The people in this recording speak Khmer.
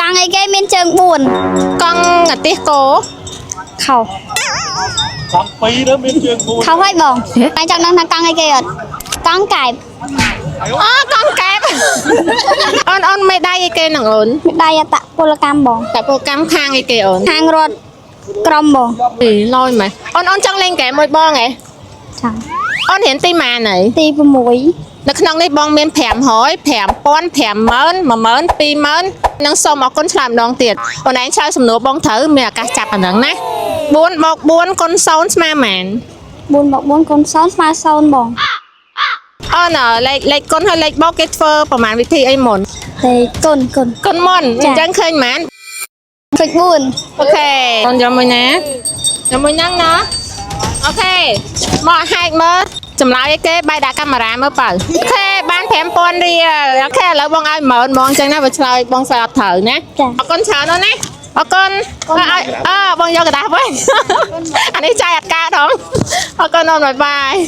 កង់អីគេមានជើង4 កង់អាទិះគោ ខោ កង់ពីរទៅមានជើងមួយ ខោហើយបងតែចង់ដឹងថាកង់អីគេអត់កង់កែប អូកង់កែប អូនអូនមេដៃអីគេហ្នឹងអូន មានដៃអតពលកម្មបង តែពលកម្មខាងអីគេអូន ខាងរត់ក្រុមបង អីលយម៉េះអូនអូនចង់លេងហ្គេមមួយបងហ៎ ចា អូនរៀនទីម៉ានហើយ ទី6 នៅក្នុងនេះបងមាន500 5000 50000 10000 20000និងសូមអរគុណឆ្លើយម្ដងទៀតអូនឯងឆ្លើយសំណួរបងត្រូវមានឱកាសចាប់អាហ្នឹងណា4បូក4គុណ0ស្មើប៉ុន្មាន 4បូក4គុណ0ស្មើ0បង អូនលេខលេខគុណហើយលេខបូកគេធ្វើប្រហែលវិធីអីមុន ទេគុណគុណ គុណមុនអញ្ចឹងឃើញប៉ុន្មាន ឃើញ4 OK អូនយកមួយណាយកមួយហ្នឹងណា OK មកហែកមើលចម្លើយអីគេបាយដាក់កាមេរ៉ាមើលបើ OK បាន5000រៀល OK ឥឡូវបងឲ្យ10000ហ្មងអញ្ចឹងណាបើឆ្លើយបងស្អត់ត្រូវណា ចា អរគុណច្រើនអូនណាអរគុណឲ្យអើបងយកក្រដាសវិញអានេះចាយអត់កើតហងអរគុណអូន bye bye.